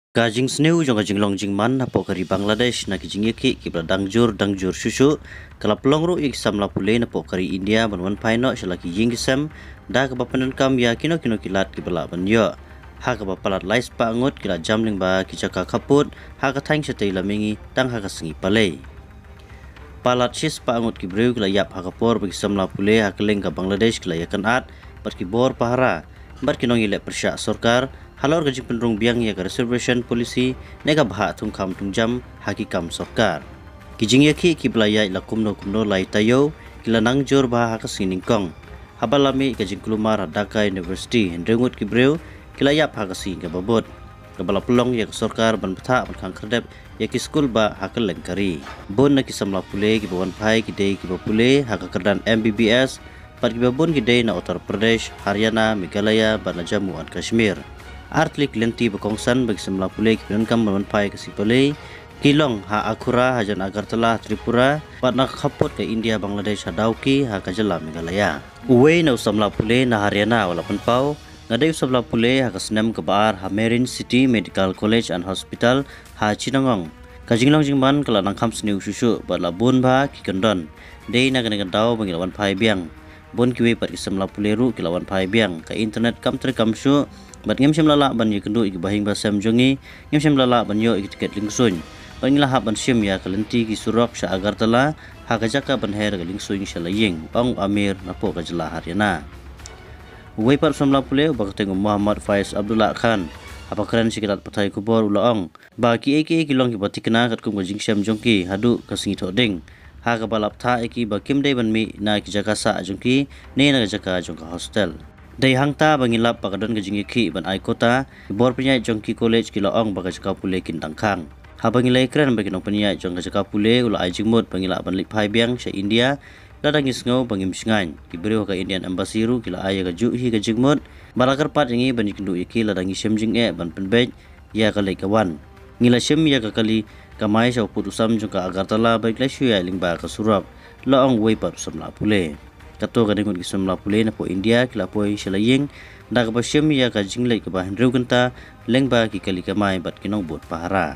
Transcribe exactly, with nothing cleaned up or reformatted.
Ka jingsniew jong ka jinglong jingman hapoh ka ri Bangladesh na ki jingïakhih kiba la dang jur dang jur shuh shuh, ka la pynlong ruh ïa ki samla pule napoh ka ri India ban wan phai noh sha la ki ïing ki sem da kaba pyndonkam ïa kino kino ki lad kiba lah ban ïoh. Ha kaba palat lai spah ngut ki la jam lyngba ki jaka khappud ha ka thaiñ shatei la mihngi tang ha ka sngi Palei. Palat shi spah ngut ki briew ki la ïap ha ka por ba ki samla pule ha kylleng ka Bangladesh ki la ïakynad bad ki bor pahara bad ki nongïaleh pyrshah sorkar halor ka jingpynrung biang ïa ka reservation policy ne ka bhah thungkham thungjam ha ki kam sorkar. Ki jingïakhih kiba la ïaid la kumno kumno lai taïew ki la nang jur bha ha ka sngi nyngkong, haba la mih ka jingkulmar ha Dhaka University, hynriew ngut ki briew ki la ïap ha ka sngi kaba bud, kaba la pynlong ïa ka sorkar ban bthah ban khang khyrdep ïa ki skul bah ha kylleng ka ri. Bun na ki samla pule kiba wan phai ki dei kiba pule ha ka kyrdan M B B S, bad kiba bun ki dei na Uttar Pradesh, Haryana, Meghalaya bad na Jammu and Kashmir. Ar tylli ki lynti ba kongsan ba ki samla pule ki pyndonkam ban wan phai ka sngi Palei ki long ha Akhura hajan Agartala, Tripura, bad na ka khappud ka India Bangladesh ha Dawki ha ka jylla Meghalaya. Uwei na u samla pule na Haryana u la pynpaw: Nga dei u samla pule ha ka snem kaba ar ha Marine City Medical College and Hospital ha Chittagong. Ka jinglong jingman ka la nang kham sniew shuh shuh bad la bun bha ki kyndon. Dei na kane ka daw ba ngi la wan phai biang. Bun kiwei pat ki samla pule ruh ki la wan phai biang. Ka internet kam treikam shuh bad ngim shym la lah ban ïakynduh ïa ki bahaïing bahasem jong ngi, ngim shym la lah ban ïoh ïa ki tiket lyngsuiñ. Bad ngi la hap ban shim ïa ka lynti ki surok sha Agartala ha ka jaka ban her ka lyngsuiñ sha la ïing, ong u Amir napoh ka jylla Haryana. Uwei pat u samla pule uba kyrteng u Mohammad Faiz Abdullah Khan, haba kren sha ki lad pathai khubor u la ong ba kiei kiei ki long kiba thikna katkum ka jingshem jong ki haduh ka sngi Thohdieng, ha kaba la bthah ïa ki ba kim dei ban mih na ki jaka sah jong ki ne na ka jaka jong ka hostel. Dei hangta ba ngi lap ba ka don ka jingïakhih ban ai quota. Ki bor pynïaid jong ki college ki la ong ba ka jaka pule kin dang khang. Haba ngi la ïakren bad ki nongpynïaid jong ka jaka pule, u la ai jingmut ba ngi lah ban leit phai biang sha India lada ngi sngew ba ngim shngaiñ. Ki briew ha ka Indian Embassy ruh ki la ai ïa ka juh hi ka jingmut bad la kyrpad ïa ngi ban ïakynduh ïa ki lada ngi shem jingeh ban pynbeit ïa ka leit ka wan. Ngi la shim ïa ka kali kamai sha u pud u sam jong ka Agartala bad ki la shu ïaid lyngba ka surok, la ong uwei pat u samla pule. Katto katne ngut ki samla pule napoh India ki la poi sha la ïing da kaba shim ïa ka jingleit kaba hynriew kynta lyngba ki kali kamai bad ki nongbud pahara.